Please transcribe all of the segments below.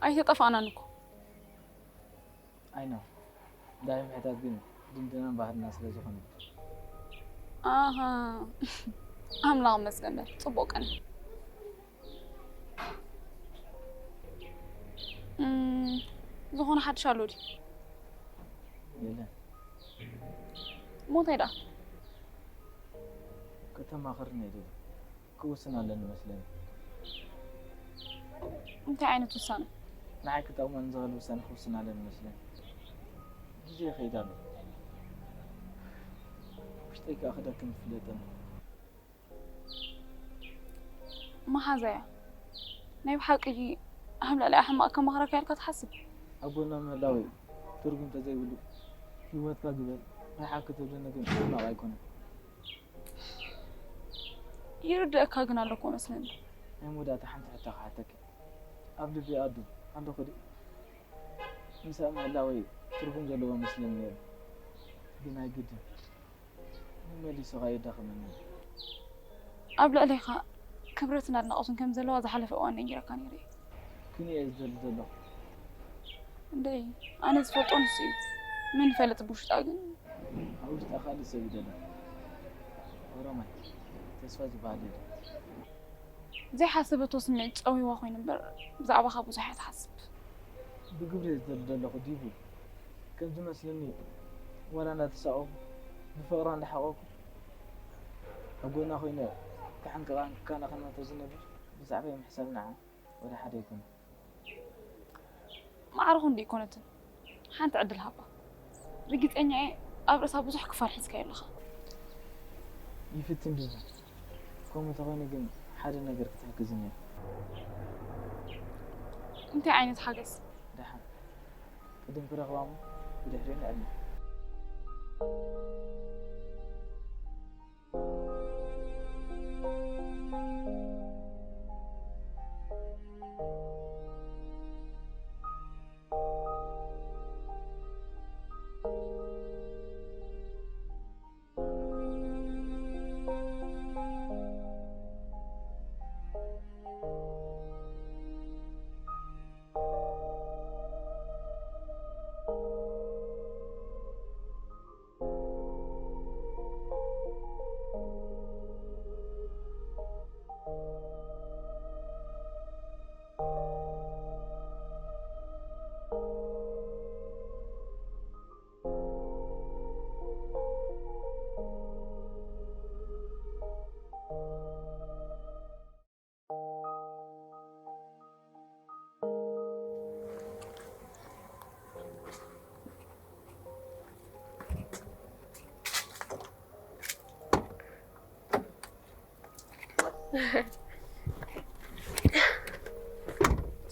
ኣይተጠፋእናን እኮ። ኣይ ነው። ዳይ ምሕታት ግን ድምድናን ባህልና ስለ ዝኾነ። ኣሃ፣ ኣምላኽ መስገን በል። ጽቡቅ ቀን። እም፣ ዝኾነ ሓድሽ ኣሎ ድዩ? የለን። እሞ እንታይ ደኣ? ከተማኽርኒ እየ ደልየ። ክውስን ኣለኒ መስለኒ። እንታይ ዓይነት ውሳነ? ንዓይ ክጠቕመኒ ዝኽእል ውሳነ ክውስን ኣለኒ መስለኒ። ግዜ ይኸይድ ኣሎ። ውሽጠይ ከኣ ክደክም ይፍለጠኒ። መሓዛያ ናይ ብሓቂ ኣብ ልዕሊኣ ሕማቕ ከማኽረካ ኢልካ ትሓስብ? ኣብ ጎና ምህላወይ ትርጉም ተዘይብሉ ህይወትካ ግበር ርሓቅ ክትብለኒ ግን ሕማቕ ኣይኮነን። ይርድእካ ግን ኣሎ እኮ መስለኒ። ናይ መወዳእታ ሓንቲ ሕቶ ክሓተኪ። ኣብ ልቢ ኣዱ ኣለኹ ድዩ? ምሳኣ ምህላወይ ትርጉም ዘለዎ መስለኒ ነይሩ። ግን ኣይግድን። መመሊሱ ከኣ የዳኽመኒ። ኣብ ልዕሌኻ ክብረትን ኣድናቖትን ከም ዘለዋ ዝሓለፈ እዋን ነጊረካ ነይረ እየ። ግን እየ ዝደሊ ዘለኹ። እንደይ ኣነ ዝፈልጦ ንሱ እዩ። መን ይፈልጥ ብውሽጣ ግን። ኣብ ውሽጣ ካልእ ሰብ እዩ ዘሎ። ኦሮማይ ተስፋ ዝበሃል የለን። ዘይሓሰበቶ ስምዒት ጸዊዋ ኮይኑ እምበር ብዛዕባኻ ብዙሕ እያ ትሓስብ። ብግብሪ እየ ዝደሊ ዘለኹ ዲቡ። ከም ዝመስለኒ ዋላ እንዳተሳቐኹ ብፍቕራ እንዳሓቖኹ ኣብ ጎና ኮይነ ክሕንቅቓን ክከናኸናን ተዝነብር ብዛዕባይ ምሕሳብ ንዓ ወደ ሓደ ኣይኮነን። ማዕረ ክንዲ ኣይኮነትን። ሓንቲ ዕድል ሃባ። ርግጸኛ እየ ኣብ ርእሳ ብዙሕ ክፋል ሒዝካዮ ኣለኻ። ይፍትን ዲቡ። ከምኡ እንተኾይኑ ግን ሓደ ነገር ክትሕግዝኒ እያ። እንታይ ዓይነት ሓገዝ? ደሓን ቅድም ክረኽባ እሞ ብድሕሪኡ ንዕልል።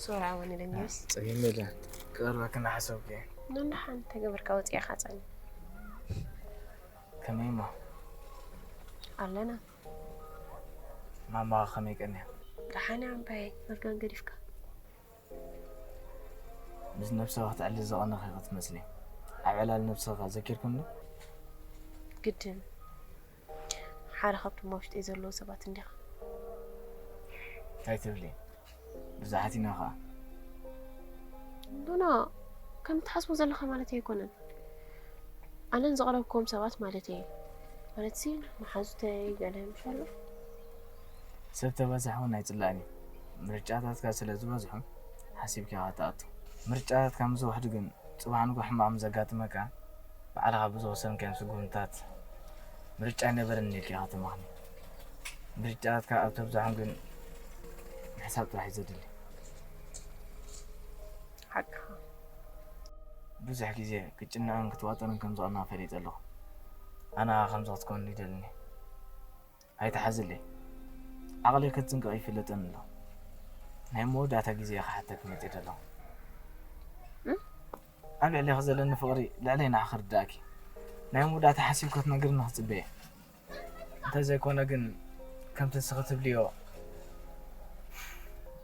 ሶራ እውን ኢለኛስ ጸገም የለን። ክቐርበኪ እናሓሰብኩ እየ። ነንዳ ሓንቲ ተገበርካ ወፂእኻ ጸኒ ከመይ እሞ? ኣለና። ማማኻ ከመይ ቀንያ? ደሓን እያ ዓባየይ፣ መርጋን ገዲፍካ። ምስ ነብስኻ ክትዕሊ ዝቐነኺ ኢኺ ትመስሊ። ኣብ ዕላል ነብስኻ ዘኪርክኒ ዶ? ግድን ሓደ ካብቶም ኣብ ውሽጠይ ዘለዉ ሰባት እንዲኻ። እንታይ ትብሊ? ብዙሓት ኢና ኸዓ። ኖኖ፣ ከም ትሓስቦ ዘለኻ ማለት ኣይኮነን። ኣነን ዘቕረብክዎም ሰባት ማለት እየ። ማለትሲ መሓዙተይ ገለ ምሽ ኣሎ። ሰብ ተበዛሕ እውን ኣይጽላእን እዩ። ምርጫታትካ ስለ ዝበዝሑ ሓሲብካ ኢኻ ትኣቱ። ምርጫታትካ ምስ ወሕዱ ግን ጽባሕ ንግሆ ሕማቕ ምስ ዘጋጥመካ ባዕልኻ ብዝወሰንካዮም ስጉምትታት ምርጫ ኣይነበረንን ኢልካ ኢኻ ትመኽኒ። ምርጫታትካ ኣብ ተብዝሖም ግን ምሕሳብ ጥራሕ እዩ ዘድሊ። ሓቅኻ። ብዙሕ ግዜ ክትጭነቕን ክትዋጠርን ከም ዘቐንኻ ፈሊጠ ኣለኹ። ኣነ ኸኣ ከምዚ ክትከውን ይደልን እየ። ኣይትሓዝለይ። ዓቕለይ ከትጽንቀቕ ይፍለጠኒ ኣሎ። ናይ መወዳእታ ግዜ ክሓተኪ መጺእ ዘለኹ። እም? ኣብ ልዕሌኺ ዘለኒ ፍቕሪ ልዕለይ ንዓኺ ክርድኣኪ። ናይ መወዳእታ ሓሲብኪ ክትነግርኒ ክጽበ እየ። እንተዘይኮነ ግን ከምቲ ንስኺ ትብልዮ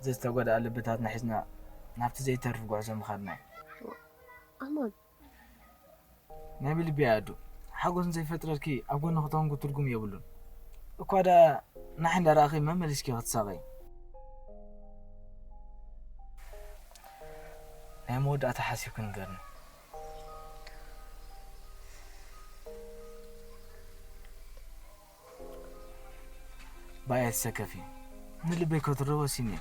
ዘዝተጎድኣ ልብታትና ሒዝና ናብቲ ዘይተርፍ ጉዕዞ ምኻድና እዩ። ኣማን። ናይ ብልቢ ኣዱ ሓጎስ እንዘይፈጥረልኪ ኣብ ጎንኺ ተኾንኩ ትርጉም የብሉን። እኳ ደኣ ንዓይ እንዳረኣኺ መመሊስኪ ክትሳቐይ። ናይ መወዳእታ ሓሲብኪ ንገርኒ። ባይ ኣይትሰከፊ፣ ንልበይ ከትርድኦ ወሲነ እየ።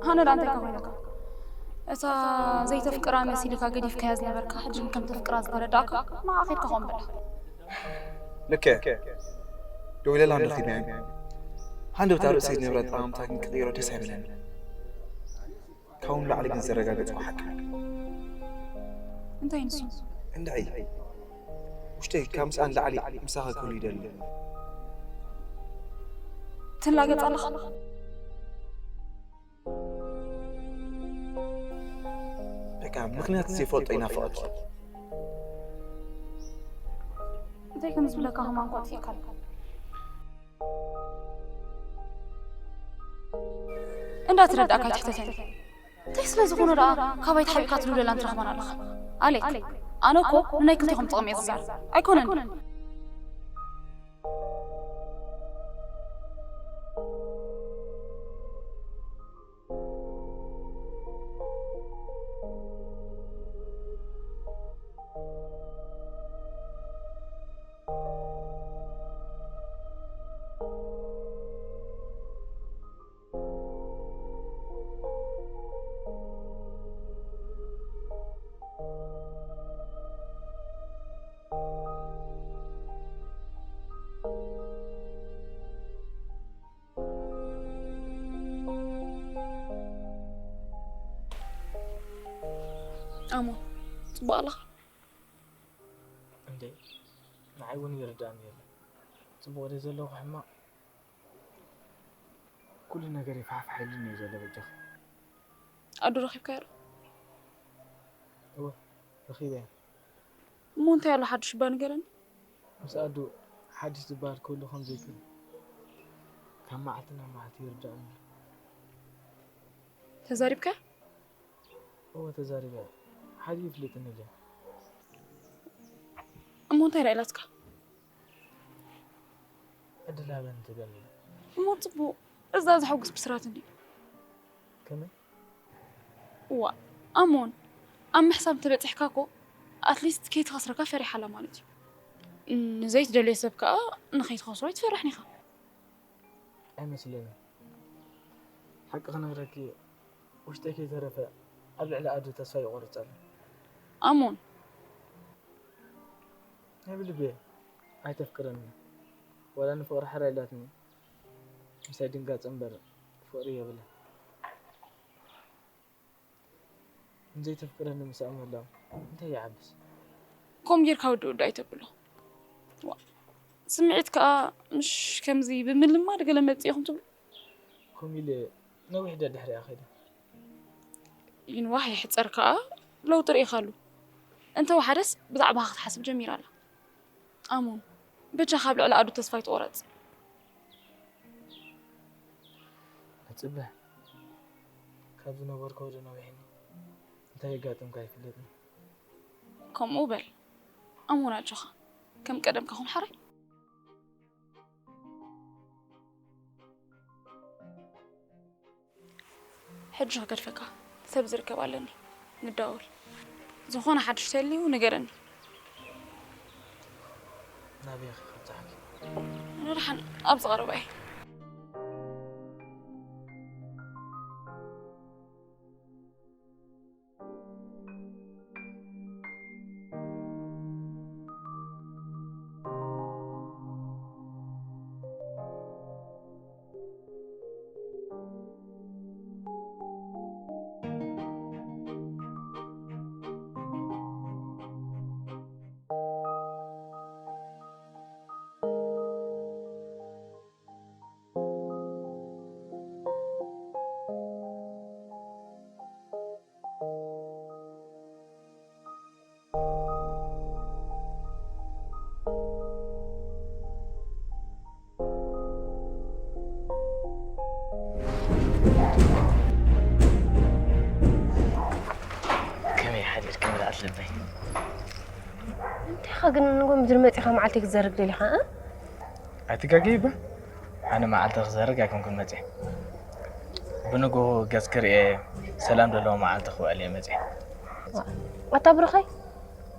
ሃነ ደኣ እንታይ ኮን ኢልካ? እታ ዘይተፍቅራ መሲልካ ገዲፍካያ ዝነበርካ፣ ሕጂ ግን ከም ተፍቅራ ዝተረዳእካ፣ ንዓ ኬድካ ኮን በላ። ልክዕ። ደዊለላ ንረኺብናዮ። ሃንደብታ ርእሰይ ዝነበረ ኣጠማምታ ግን ክቕይሮ ደስ ኣይብለኒ። ካብኡ ንላዕሊ ግን ዘረጋገጽኩ ሓቂ ኣሎ። እንታይ ንሱ? እንድዒ ውሽጠይ ካብ ምስኣ ንላዕሊ ምሳኺ ክህሉ ይደሊ። ትላገጽ ኣለኻ? በቃ ምኽንያት ዘይፈልጦ ይናፍቐኪ። እንታይ ከም ዝብለካ ከማን እኳ ኣጥፊእካልካ። እንዳተረዳእካ ኣይትሕተተኒ። እንታይ ስለ ዝኾነ ደኣ ካባይ ተሓቢእካ ትልውለላን ትረኽባን ኣለኻ? ኣሌክ፣ ኣነ እኮ ንናይ ክልቴኹም ጥቕሚ እየ ዝዛረብ ኣይኮነን። ኣሞ ጽቡቕ ኣለኻ? እንዴ ንዓይ እውን ይርዳእኒ የለ ጽቡቕ ደ ዘለኹ ሕማቕ ኩሉ ነገር ይፋሕፋሕ ኢሉኒ እዩ ዘሎ በጃኻ። ኣዱ ረኺብካዮ ዶ? እወ ረኺበያ። እሞ እንታይ ኣሎ ሓድሽ እባ ንገረኒ። ምስ ኣዱ ሓድሽ ዝበሃል ክህሉ ከም ዘይክእል ካብ መዓልቲ ናብ መዓልቲ ይርዳእኒ ኣሎ። ተዛሪብካያ? እወ ተዛሪበያ። ሓደ ይፍልጥኒ ኢለ። እሞ እንታይ ደኣ ኢላትካ? ዕድል ሃበኒ ትብለኒ ኢለ። እሞ ጽቡቕ፣ እዛ ዘሐጉስ ብስራት እንድዩ። ከመይ? እዋ ኣሞን ኣብ ምሕሳብ እንተበጺሕካ እኮ ኣትሊስት ከይትኸስረካ ፈሪሓ ኣላ ማለት እዩ። ንዘይትደልዮ ሰብ ከኣ ንኸይትኸስሮ ኣይትፈርሕን ኢኻ። ኣይመስለንን። ሓቂ ክነግረኪ ውሽጠይ ከይተረፈ ኣብ ልዕሊ ኣዱ ተስፋ ይቖርጽ ኣሎ። ኣሞን ናይ ብልቢ ኣይተፍቅረኒ። ዋላ ንፍቕሪ ሕራይ ኢላትኒ ምሳይ ድንጋጸ እምበር ፍቕሪ የብላን። ንዘይተፍቅረኒ ምስኣ ምህላው እንታይ ይዓብስ? ከምኡ ጌርካ ውድእ ውድእ ኣይተብሎ። ዋ፣ ስምዒት ከኣ ምሽ ከምዚ ብምልማድ ገለ መጽእ ኢኹም ትብሉ። ከምኡ ኢለ ነዊሕ ደድሕሪኣ ከይደ። ይንዋሕ ይሕጸር ከኣ ለውጢ ርኢኻሉ። እንተ ወሓደስ ብዛዕባኻ ክትሓስብ ጀሚራ ኣላ። ኣሙን፣ በጃኻ ኣብ ልዕሊ ኣዱ ተስፋ ኣይትቑረጽ። እጽበ ካብ ዝነበርኩ ወደ ነዊሕኒ እንታይ የጋጥምካ ኣይፍለጥን። ከምኡ በል ኣሙን፣ ኣጆኻ ከም ቀደምካ ኩን ሓራይ። ሕጂ ክገድፈካ ሰብ ዝርከብ ኣለኒ። ንዳወል። ዝኾነ ሓድሽ ተልዩ ንገረኒ። ናበይ ኢኺ ክብጽሓኪ? ንድሓን ኣብዚ ቀረባ እየ። እስኪ ብልዓት ልበይ። እንታይ ኢኻ ግን ንጎ ምድሪ መጺኻ መዓልቲ ክትዘርግ ደሊኻ፣ እ? ኣይትጋገይ እባ። ኣነ መዓልቲ ክዘርግ ኣይኮንኩን መጺአ። ብንግሆ ገጽ ክርእየ ሰላም ዘለዎ መዓልቲ ክውዕል እየ መጺአ። ኣታ ብሩኸይ፣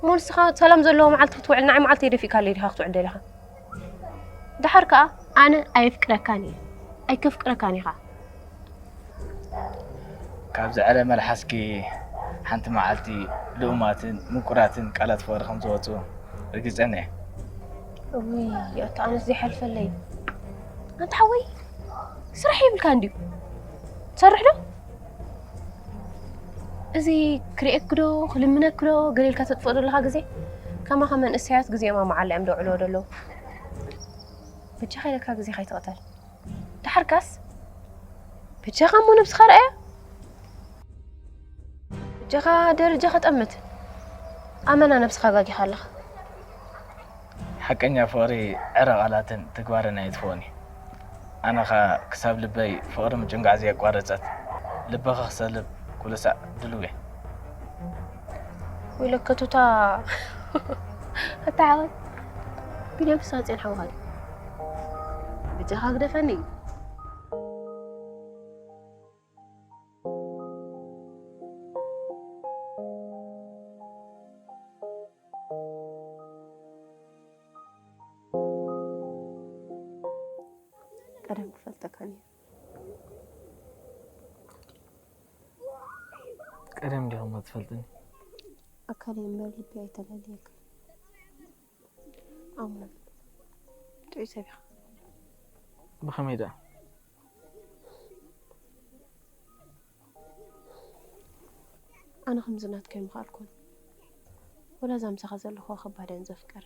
እሞ ንስኻ ሰላም ዘለዎ መዓልቲ ክትውዕል ንዓይ መዓልቲ የደፊእካለይ ዲኻ ክትውዕል ደሊኻ? ደሓር ከኣ ኣነ ኣየፍቅረካን እየ፣ ኣይከፍቅረካን ኢኻ። ካብ ዘዕረ መልሓስኪ ሓንቲ መዓልቲ ልኡማትን ምቁራትን ቃላት ፍቕሪ ከም ዝወፁ ርግፀን እየ። እውይ ኣታ ኣነስ ዘይሓልፈለይ። ኣንታ ሓወይ ስራሕ የብልካ እንድዩ ትሰርሕ ዶ? እዚ ክርእየክ ዶ ክልምነክ ዶ ገለ ኢልካ ተጥፍኦ ዘለኻ ግዜ ከማኻ መንእሰያት ግዜኦም ኣብ መዓላ እዮም ደውዕልዎ ዘለዉ። በጃኻ ኢለካ ግዜ ከይትቕተል። ደሓርካስ በጃኻ እሞ ነብስኻ ርኣያ። በጃኻ ደረጃኻ ጠምት። ኣመና ነብስኻ ጋጊኻ ኣለኻ። ሓቀኛ ፍቕሪ ዕረ ቃላትን ተግባርን ኣይጥፍኦን እዩ። ኣነ ኸኣ ክሳብ ልበይ ፍቕሪ ምጭንጓዕ ዘየቋረጸት ልበኺ ክሰልብ ኩሉ ሳዕ ድልው እየ። ወይለከ ቱታ ኣታ ሓወይ ቢልዮን ክሳብ ጸንሓ ውሃድ በጃኻ ግደፈኒ። ቀደም ክፈልጠካ ነይሩ። ቀደም ዲኹም ትፈልጥኒ? ኣካለይ እምበር ልቢ ኣይተለልየካ። ኣሙን ጥዑይ ሰብ ኢኻ። ብኸመይ ደኣ? ኣነ ከምዚ ናትከይ ምኽኣልኩን። ወላ እዛ ምሳኻ ዘለኹዋ ከባድ እየን ዘፍቅር።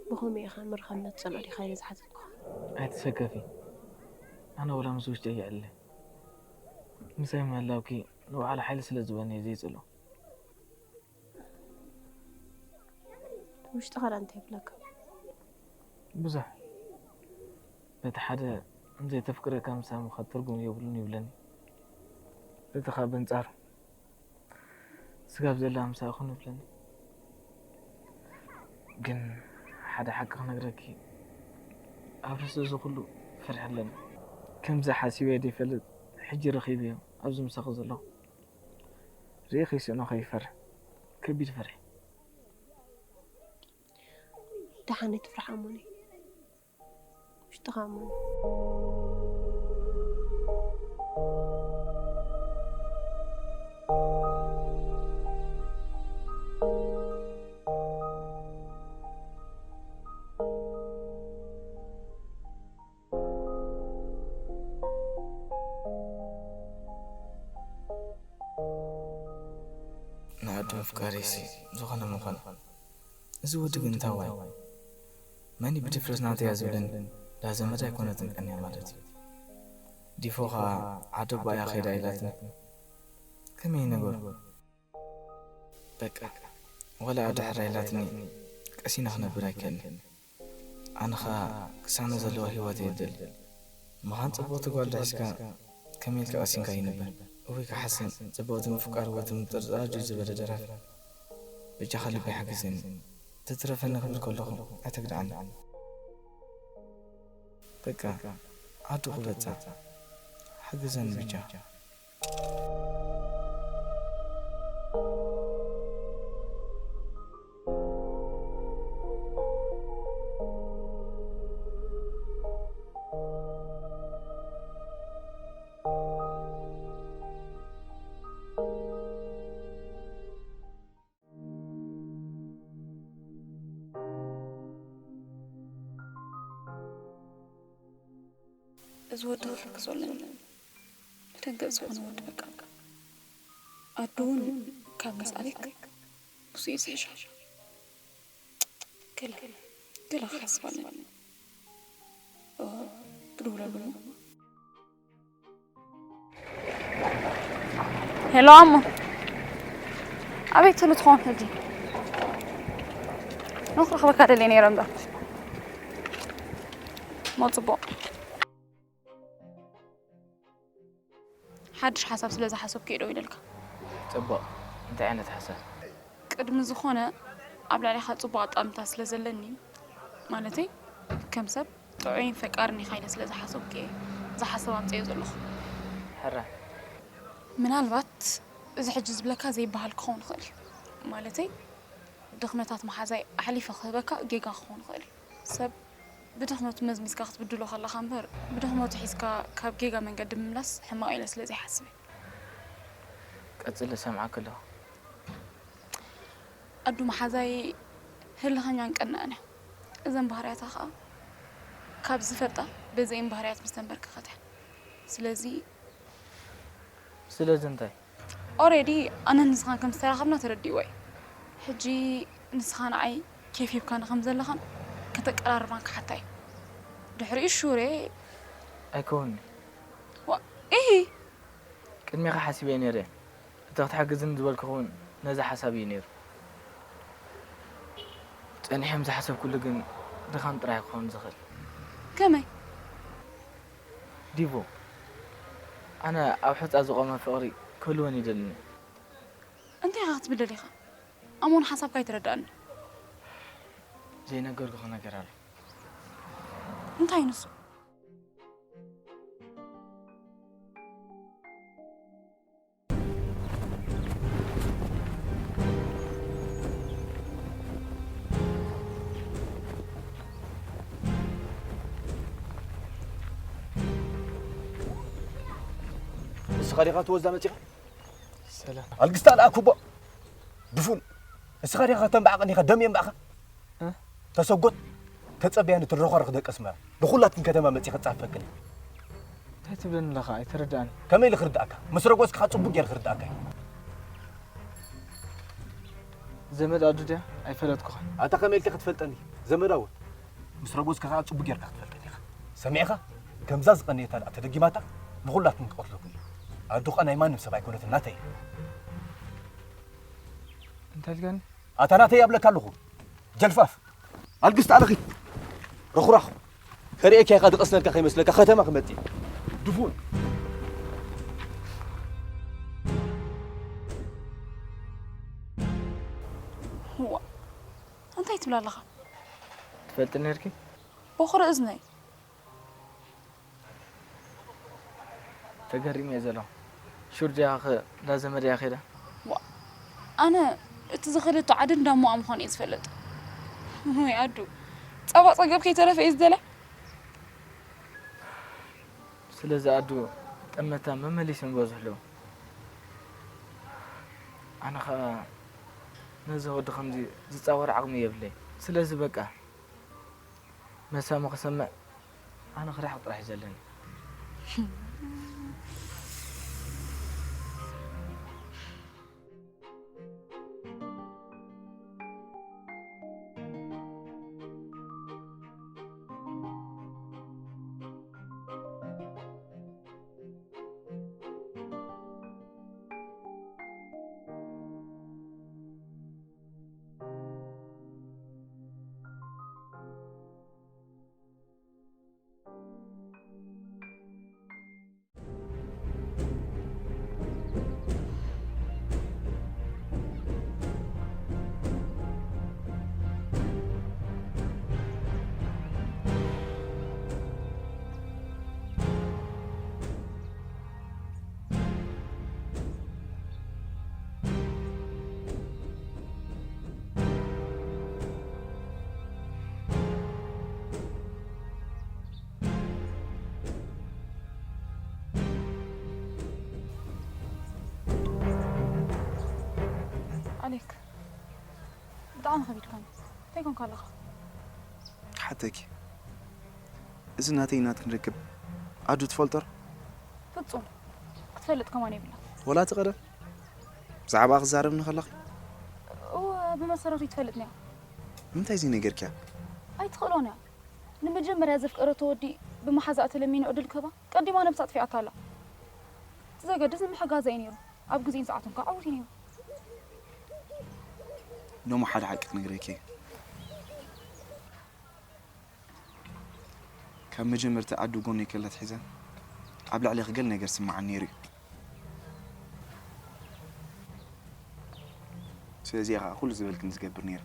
ብኸመይ ኢኻ ምርኻብ ነቲ ጸልኦ ዲኻ ኢለ ዝሓተትኩኻ? ኣይትሰከፊ። ኣነ ወላ ምስ ውሽጠይ የዕልለ። ምሳይ ምህላውኪ ንባዕሉ ሓይሊ ስለ ዝህበኒ እየ ዘይጽልኦ። ውሽጥኻ ደኣ እንታይ ይብለካ? ብዙሕ። በቲ ሓደ ዘይተፍቅረካ ምሳይ ምኻድ ትርጉም የብሉን ይብለኒ። በቲ ኻብ ኣንጻሩ ስጋብ ዘላ ምሳይ ኩን ይብለኒ። ግን ሓደ ሓቂ ክነግረኪ ኣብ ርእሲ እዚ ኩሉ ፍርሒ ኣለኒ። ከምዚ ሓሲበ ዘይፈልጥ ሕጂ ረኺበዮ ኣብዚ ምሳኺ ዘለኹ። ርእየ ከይስእኖ ከይፈርሕ ከቢድ ፍርሒ። ደሓን ኣይትፍራሕ ኣሞኒ። ውሽጥኻ ኣሞኒ። ንኣዱ ምፍቃረይሲ ዝኾነ ምኾነ። እዚ ወዲ ግን እንታይ ዋይ? መን እዩ ብድፍረት ናተይ እያ ዝብለኒ? ዳ ዘመድ ኣይኮነትን ቀንያ ማለት እዩ። ዲፎ ኸኣ ዓዲ ኣቦኣ እያ ከይዳ ኢላትኒ። ከመይ እዩ ነገሩ? በቃ፣ ዋላ ኣድሕር ኣይላትኒ፣ ቀሲነ ክነብር ኣይክእልን። ኣነ ኸኣ ቅሳነ ዘለዎ ህይወት እየ ዝደሊ። ምዃን ጽብቕቲ ጓል ድሒስካ ከመይ ኢልካ ቀሲንካ ይንበር? እውይ ክሓስን፣ ጽብቕቲ ምፍቃር ወትሩ ምጥርጣር ድዩ ዝበለ ደራፊ። በጃኻ ልበይ ሓግዘኒ። ተትረፈኒ ክብል ከለኹ ኣይተግድዓኒ። በቃ፣ ዓዱ ክበጽሕ ሓግዘኒ ብጃ። እዚ ወዲ ክብለኪ ዘሎ የለን። ደንገጽ ዝኾነ ወዲ በቃ። ኣዱ እውን ካብ መጻሊክ ንሱ እዩ ዝሕሻ። ገለ፣ ገለ ክሓስብ ኣለኒ። ኦ፣ ክድውለሉ እሞ። ሄሎ ኣሞ፣ ኣበይ ትህሉ ትኸውን ሕጂ? ኖ ክረኽበካ ደልየ ነይረ እምበር። እሞ ጽቡቕ። ሓድሽ ሓሳብ ስለ ዝሓሰብኩ እየ ደው ኢለልካ። ጽቡቕ። እንታይ ዓይነት ሓሳብ? ቅድሚ ዝኾነ ኣብ ልዕሊኻ ጽቡቕ ኣጣምታ ስለ ዘለኒ፣ ማለተይ ከም ሰብ ጥዑይን ፈቃርን ኢኻ ኢለ ስለ ዝሓሰብኩ እየ እዚ ሓሳብ ኣምጽኤ ዘለኹ። ሕራይ። ምናልባት እዚ ሕጂ ዝብለካ ዘይበሃል ክኸውን ይኽእል እዩ። ማለተይ ድኽመታት መሓዛይ ኣሕሊፈ ክህበካ ጌጋ ክኸውን ይኽእል እዩ። ሰብ ብድኽመቱ መዝሚዝካ ክትብድሎ ከለኻ እምበር ብድኽመቱ ሒዝካ ካብ ጌጋ መንገዲ ምምላስ ሕማቕ ኢለ ስለ ዘይሓስብ እየ። ቀጽሊ፣ እሰምዓኪ ኣለኹ። ኣዱ መሓዛይ ህልኸኛን ቀናእን እያ። እዘን ባህርያታ ኸኣ ካብ ዝፈልጣ በዘን ባህርያት ምስ ተንበርከኸት እያ። ስለዚ ስለዚ እንታይ? ኦሬዲ ኣነን ንስኻን ከም ዝተራኸብና ተረዲእዎ እዩ። ሕጂ ንስኻ ንዓይ ኬፍ ሂብካኒ ከም ዘለኻን ከተቀራርባን ክሓታ እዩ። ድሕሪኡ ሹሬ ኣይከውንኒ። ዋ፣ ኢሂ። ቅድሜኻ ሓሲበ ነይረ። እታ ክትሕግዝኒ ዝበልኩኺ እውን ነዚ ሓሳብ እዩ ነይሩ። ጸኒሐ ምስ ሓሰብኩሉ ግን ድኻም ጥራይ ክኸውን ዝኽእል። ከመይ? ዲቮ፣ ኣነ ኣብ ሑጻ ዝቖመ ፍቕሪ ክህልወኒ ይደልን እየ። እንታይ ኢኻ ክትብል ደሊኻ? ኣሞን ሓሳብካ ኣይተረድኣኒ። ዘይነገርኩኺ ነገር ኣሎ። እንታይ ንሱ? ንስኻ ዲኻ ትወዛ መጺኻ? ሰላም። ኣልግስታ ለኣኩቦ። ድፉን። እስኻ ዲኻ ከተንባዕቐኒ ኢኻ ደም የንባዕኻ? እ? ተሰጎት። ተጸብያኒ ትረኾርኽ ደቂ ኣስመራ። ንኹላትክን ከተማ መጺኸ ጻፈክን። እንታይ ትብለኒ ኣለኻ? ኣይተረድኣኒ። ከመይ ኢለ ክርድኣካ? ምስ ረጎጽካ ጽቡቅ ገይረ ክርድኣካ እዩ። ዘመድ ኣዱ ድያ? ኣይፈለጥኩኻን። ኣታ ከመይ ኢልካ ክትፈልጠኒ? ዘመዳ እውን። ምስ ረጎጽካ ከኣ ጽቡቅ ጌርካ ክትፈልጠኒ ኢኻ። ሰሚዕኻ? ከምዛ ዝቐነየታ ደኣ ተደጊማታ ንኹላትኩም ክቐትለኩም እዩ። ኣዱ ኸኣ ናይ ማንም ሰብ ኣይኮነትን፣ ናተይ እያ። እንታይ ኢልካኒ? ኣታ ናተይ እያ እብለካ ኣለኹ። ጀልፋፍ። ኣልግስ ተኣለኺ። ረኹራኹ። ከርእየካ ኢኻ ዝቐስነልካ ከይመስለካ ከተማ ክመጽእ። ድፉን። ዋ፣ እንታይ ትብል ኣለኻ? ትፈልጢ ነርኪ? በኹሪ እዝነይ። ተገሪመ እየ ዘለኹ። ሹር ዲያኸ እንዳ ዘመድ እያ ኸይዳ? ዋ፣ ኣነ እቲ ዝኸደቶ ዓዲ እንዳ እሞኣ ምዃኑ እየ ዝፈልጥ። ወይ ኣዱ፣ ጸባ ጸገብ ከይተረፈ እየ ዝደልያ። ስለዚ ኣዱ፣ ጠመታ መመሊሶም ይበዝሑ ኣለዉ። ኣነ ኸኣ ነዚ ወዲ ከምዚ ዝጻወር ዓቕሚ የብለይ። ስለዚ በቃ፣ መሳሙ ክሰምዕ ኣነ ክርሕቕ ጥራሕ እዩ ዘለኒ። ኣሌክ፣ ብጣዕሚ ከቢድካኒ። እንታይ ኮንካ ኣለኻ? ክሓተኪ፣ እዚ ናተይ ናትክን ርክብ ኣዱ ትፈልጦ ዶ? ፍጹም ክትፈልጥ ከማን የብላን። ወላ እቲ ቀደም ብዛዕባኣ ክዛረብኒ ከለኺ? እወ፣ ብመሰረቱ ይትፈልጥኒ እያ። ንምንታይ ዘይነገርክያ? ኣይትኽእሎን እያ። ንመጀመርያ ዘፍቀረቶ ወዲ ብመሓዛኣ ተለሚኑ ዕድል ክህባ ቀዲማ ነብሳ ኣጥፊኣታ ኣላ። እቲ ዘገድስ ንምሕጋዛ እዩ ነይሩ። ኣብ ግዜን ሰዓቱን ከኣ ዓዊቱ ነይሩ። ኖሞ ሓደ ሓቂ ክነግረኪ እየ። ካብ መጀመርታ ኣዱ ጎነይ ከላ ኣትሒዛ ኣብ ልዕሌኺ ገለ ነገር ዝስምዓኒ ነይሩ እዩ። ስለዚ እየ ከዓ ኩሉ ዝበልክኒ ዝገብር ነይረ።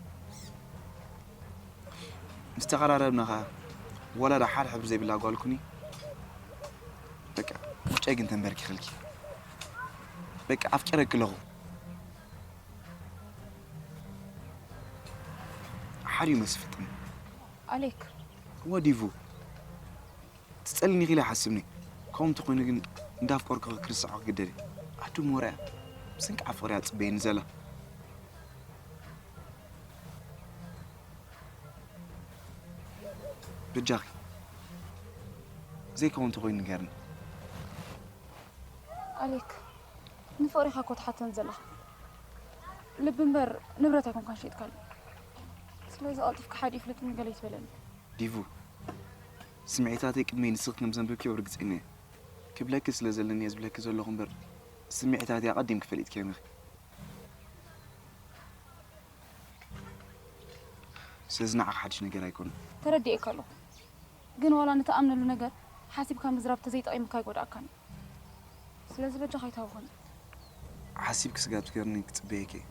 ምስ ተቐራረብና ከዓ ዋላ ዳ ሓደ ሕብሪ ዘይብላ ጓል ኩኒ፣ በቃ ውሽጠይ ግን ተንበርኪኽልኪ። በቃ ኣፍቂረኪ ኣለኹ። ሓዲኡ መስፍጥኒ። ኣሌክ፣ ወዲቡ ትጸልኒ ኢለ ሓስብኒ። ከምኡ እንተኾይኑ ግን እንዳፍቀርኩ ክርስዖ ክግደድ እየ። ኣዱ ሞርያ ብስንቃ ፍቕሪ ኣጽበየኒ ዘላ። በጃኺ ዘይከውን እንተኾይኑ ንገርኒ። ኣሌክ፣ ንፍቕሪኻ እኮ ትሓተን ዘለኻ። ልቢ እምበር ንብረት ኣይኮንካን ሸይጥካሉ። ስለዚ ቀልጢፍካ ሓዲ ይፍለጥኒ ገለ ይትበለኒ። ዲቡ፣ ስምዒታተይ ቅድመይ ንስኺ ከም ዘንበብክዮ ርግጸኛ እየ። ክብለኪ ስለ ዘለኒ እየ ዝብለኪ ዘለኹ እምበር ስምዒታተይ ኣቐዲምኪ ፈሊጥክዮም ኢኺ። ስለዚ ንዓኺ ሓድሽ ነገር ኣይኮነን። ተረዲኤካ ኣለኹ። ግን ዋላ ንትኣምነሉ ነገር ሓሲብካ ምዝራብ ተዘይጠቒምካ ኣይጎድኣካን እዩ። ስለዚ በጃኻ ኣይትሃውኸኒ። ሓሲብኪ ስጋብ ትገርኒ ክጽበየኪ እየ።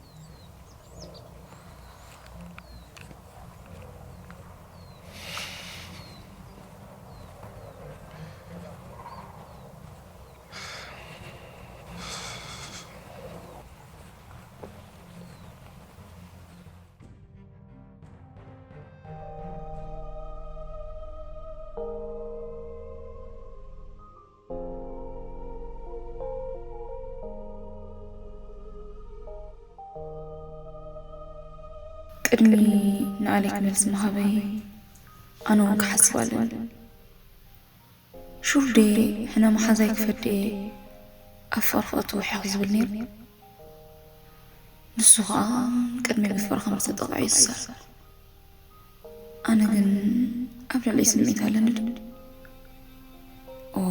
ቅድሚ ንኣሌክ መልሲ ምሃበይ ኣነ እውን ክሓስብ ኣለኒ። ሹል ድየ ሕነ መሓዛይ ክፈድ ድየ ኣብ ፍቕሪ ክእቱ ውሕኽ ዝብል ነይሩ። ንሱ ኸኣ ቅድሚ ብፍቕሪ ከም ዝተጠቕዐ ይዛረብ። ኣነ ግን ኣብ ልዕሊ ስምዒት ኣለኒ ድዩ? ኦ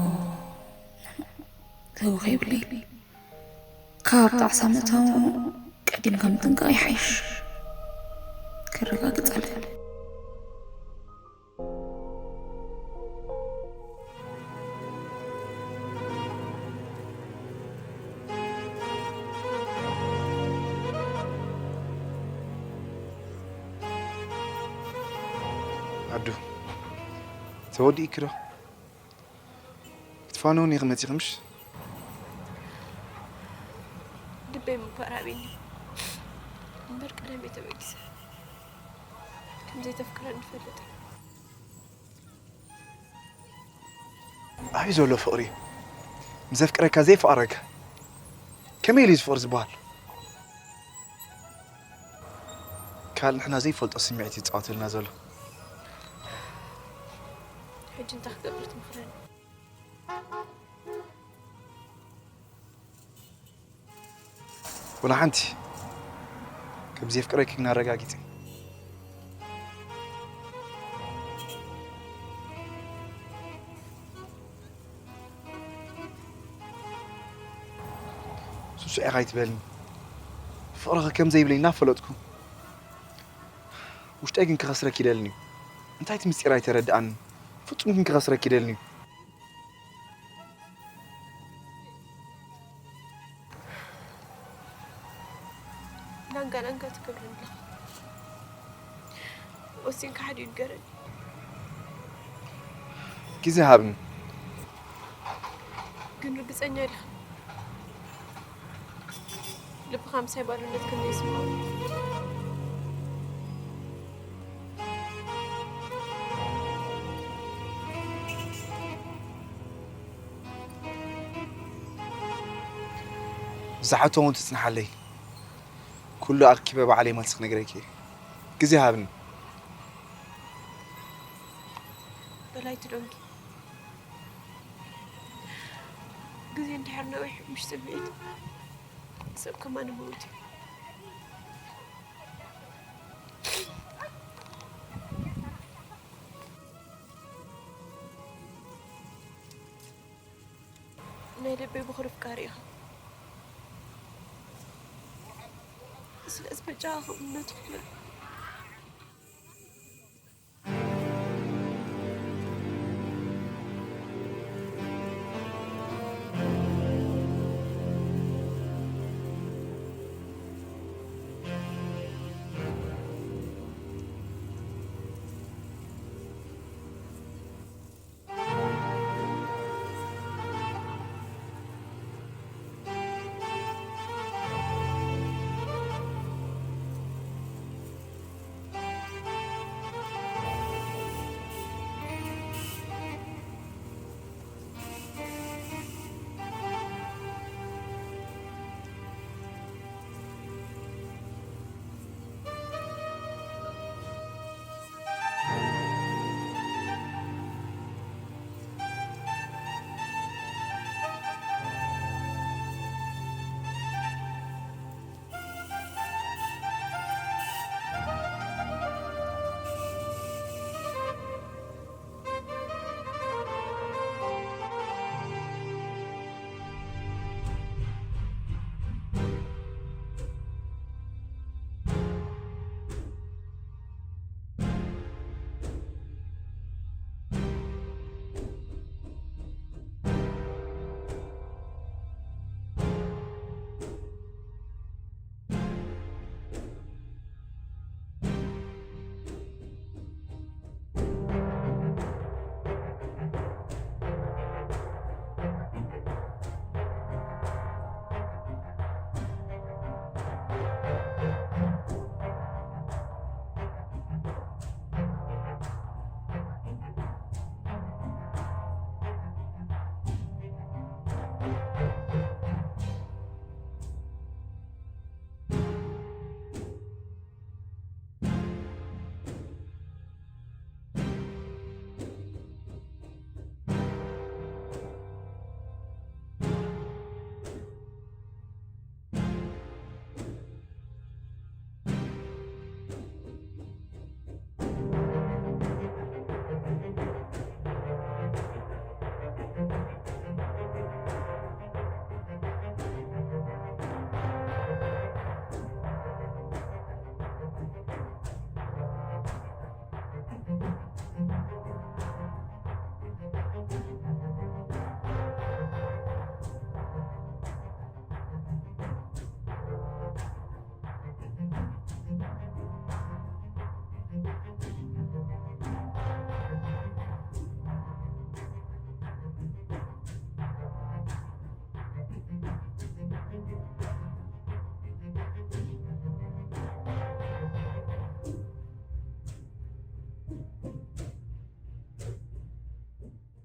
ተው ከይብለይ። ካብ ጣዕሳ ምእታው ቀዲምካ ምጥንቃቕ ይሓይሽ። ከረጋግጸለይ። ኣዱ ተወዲእኪ ዶ? ክትፋነውኒ ኢኺ መፂኺ ምሽ? ልበይ ምባር ኣበይኒ እምበር ቀደም እየ ተበጊሰ። ከምዘይተፍቅረኒ ይፈልጥ እየ። ኣበይ ዘሎ ፍቕሪ እዩ? ንዘፍቅረካ ዘይፍቐረካ ከመይ ኢሉ እዩ ፍቕሪ ዝበሃል? ካልእ ንሕና ዘይፈልጦ ስምዒት እዩ ዝፃወተልና ዘሎ። ሕጂ እንታይ ክገብር ትምኽረኒ? ወላ ሓንቲ ከም ዘየፍቅረኪ ግን ኣረጋጊፀ። ሱሱዕ ኢኻ ኣይትበልኒ። ፍቕርኺ ከም ዘይብለይ እናፈለጥኩ ውሽጠይ ግን ክኸስረኪ ይደልን እዩ። እንታይ እቲ ምስጢር ኣይተረድኣንን። ፍጹም ግን ክኸስረኪ ይደልን እዩ። ላንጋ ላንጋ ትገብረኒ ኣለኻ። ወሲንካ ሓዲኡ ንገረኒ። ግዜ ሃብኒ። ግን ርግጸኛ ዲኻ? ልብኻ ምሳይ ባዶነት ከም ዘይስምዖ። ዝሓቶ እውን ትጽንሓለይ። ኩሉ ኣርኪበ ባዕለይ መልሲ ክነግረኪ እየ። ግዜ ሃብኒ። በላይ ትደንጊ። ግዜ እንድሕር ነዊሕ ምሽ ጽብዒት ሰብ ከማን ምዉት እዩ። ናይ ልበይ ብኹሪ ፍቃሪ ኢኻ። ስለዚ በጃኻ ከምነቱ ክትብል